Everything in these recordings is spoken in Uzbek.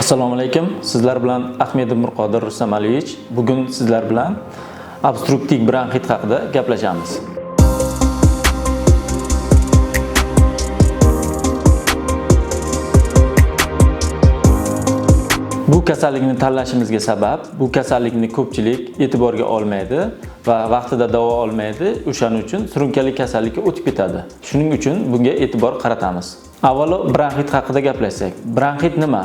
Assalomu alaykum. Sizlar bilan Ahmedov Mirqodir Rustam Aliyevich. Bugun sizlar bilan obstruktiv bronxit haqida gaplashamiz. Bu kasallikni tanlashimizga sabab, bu kasallikni ko'pchilik e'tiborga olmaydi va vaqtida davo olmaydi. O'shaning uchun surunkali kasallikka o'tib ketadi. Shuning uchun bunga e'tibor qaratamiz. Avvalo bronxit haqida gaplashsak. Bronxit nima?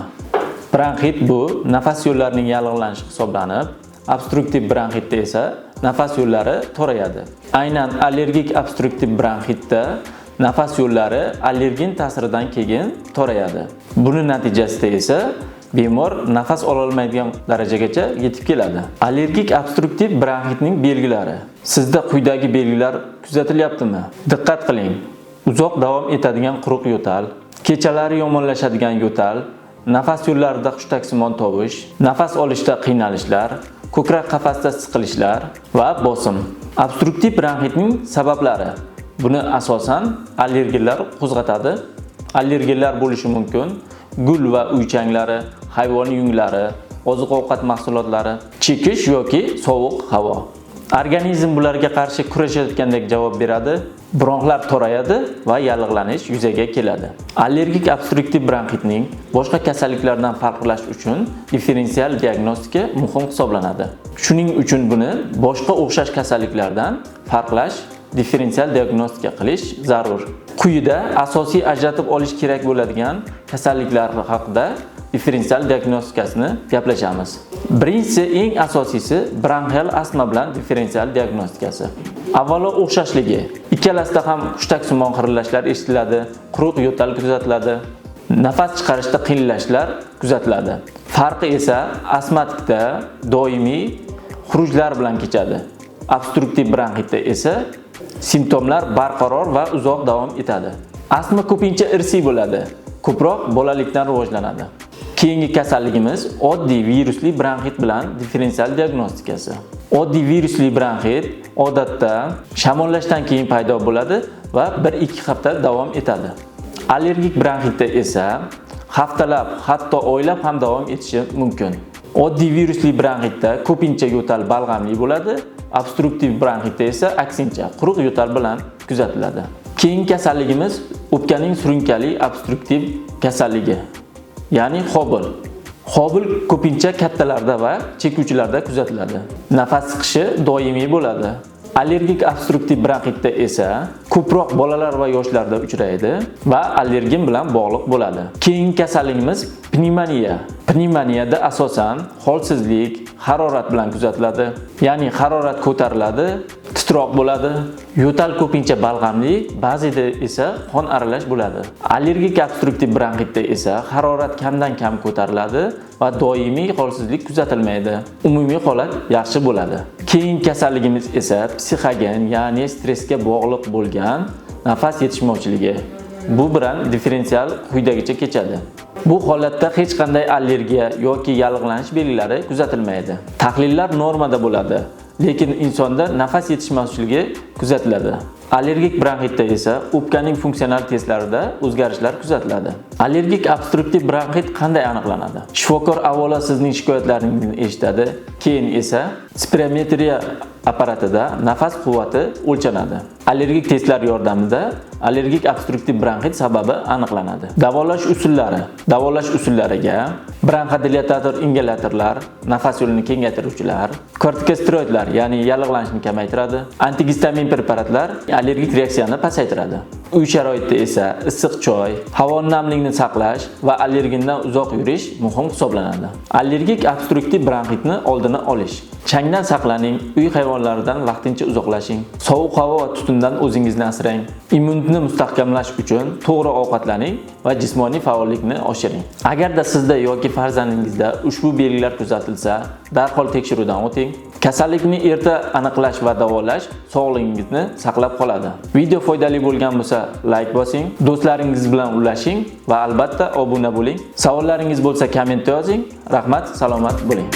Bronxit bu nafas yo'llarining yallig'lanishi hisoblanib, obstruktiv bronxitda esa nafas yo'llari torayadi. Aynan allergik obstruktiv bronxitda nafas yo'llari allergen ta'siridan keyin torayadi. Buni natijasida esa bemor nafas ololmaydigan darajagacha yetib keladi. Allergik obstruktiv bronxitning belgilari. Sizda quyidagi belgilar kuzatilyaptimi? Diqqat qiling. Uzoq davom etadigan quruq yo'tal, kechalari yomonlashadigan yo'tal, nafas yo'llarida hushtaksimon tovush, nafas olishda qiynalishlar, ko'krak qafasida siqilishlar va bosim. Obstruktiv bronxitning sabablari. Buni asosan allergenlar qo'zg'atadi. Allergenlar bo'lishi mumkin: gul va uy changlari, hayvon yunglari, oziq-ovqat mahsulotlari, chekish yoki sovuq havo. Organizm bularga qarshi kurashayotgandek javob beradi, bronxlar torayadi va yallig'lanish yuzaga keladi. Allergik obstruktiv bronxitning boshqa kasalliklardan farqlash uchun differensial diagnostika muhim hisoblanadi. Shuning uchun buni boshqa o'xshash kasalliklardan farqlash, differensial diagnostika qilish zarur. Quyida asosiy ajratib olish kerak bo'ladigan kasalliklar haqida differensial diagnostikasini gaplashamiz. Birinchisi, eng asosiysi bronxial astma bilan differensial diagnostikasi. Avvalo o'xshashligi. Ikkalasida ham hushtaksimon xirillashlar eshitiladi, quruq yo'tal kuzatiladi, nafas chiqarishda qiyinlashlar kuzatiladi. Farqi esa astmatikda doimiy xurujlar bilan kechadi. Obstruktiv bronxitda esa simptomlar barqaror va uzoq davom etadi. Astma ko'pincha irsiy bo'ladi, ko'proq bolalikdan rivojlanadi. Keyingi kasalligimiz oddiy virusli bronxit bilan differensial diagnostikasi. Oddiy virusli bronxit odatda shamollashdan keyin paydo bo'ladi va 1-2 hafta davom etadi. Allergik bronxitda esa haftalab, hatto oylab ham davom etishi mumkin. Oddiy virusli bronxitda ko'pincha yo'tal balg'amli bo'ladi, obstruktiv bronxitda esa aksincha quruq yo'tal bilan kuzatiladi. Keyingi kasalligimiz o'pkaning surunkali obstruktiv kasalligi, ya'ni HOBL. HOBL ko'pincha kattalarda va chekuvchilarda kuzatiladi. Nafas siqishi doimiy bo'ladi. Allergik obstruktiv bronxitda esa ko'proq bolalar va yoshlarda uchraydi va allergen bilan bog'liq bo'ladi. Keyingi kasalligimiz pnevmoniya. Pnevmoniyada asosan holsizlik, harorat bilan kuzatiladi. Ya'ni harorat ko'tariladi, titroq bo'ladi, yo'tal ko'pincha balg'amli, ba'zida esa qon aralash bo'ladi. Allergik obstruktiv bronxitda esa harorat kamdan kam ko'tariladi va doimiy holsizlik kuzatilmaydi. Umumiy holat yaxshi bo'ladi. Keyingi kasalligimiz esa psixogen, ya'ni stressga bog'liq bo'lgan nafas yetishmovchiligi. Bu bilan differensial quyidagicha kechadi. Bu holatda hech qanday allergiya yoki yallig'lanish belgilari kuzatilmaydi. Tahlillar normada bo'ladi, lekin insonda nafas yetishmovchiligi kuzatiladi. Allergik bronxitda esa o'pkaning funksional testlarida o'zgarishlar kuzatiladi. Allergik obstruktiv bronxit qanday aniqlanadi? Shifokor avvalo sizning shikoyatlaringizni eshitadi, keyin esa spirometriya apparatida nafas quvvati o'lchanadi. Allergik testlar yordamida allergik obstruktiv bronxit sababi aniqlanadi. Davolash usullari. Davolash usullariga bronxodilatator ingalyatorlar, nafas yo'lini kengaytiruvchilar, kortikosteroidlar, ya'ni yallig'lanishni kamaytiradi, antigistamin preparatlar allergik reaksiyani pasaytiradi. Uy sharoitida esa issiq choy, havo namligini saqlash va allergendan uzoq yurish muhim hisoblanadi. Allergik obstruktiv bronxitni oldini olish. Changdan saqlaning, uy hayvonlaridan vaqtincha uzoqlashing, sovuq havo va tutundan o'zingizni asrang. Immunitetni mustahkamlash uchun to'g'ri ovqatlaning va jismoniy faollikni oshiring. Agarda sizda yoki farzandingizda ushbu belgilar kuzatilsa, darhol tekshiruvdan o'ting. Kasallikni erta aniqlash va davolash sog'lig'ingizni saqlab qoladi. Video foydali bo'lgan bo'lsa, like bosing, do'stlaringiz bilan ulashing va albatta obuna bo'ling. Savollaringiz bo'lsa kommentda yozing. Rahmat, salomat bo'ling.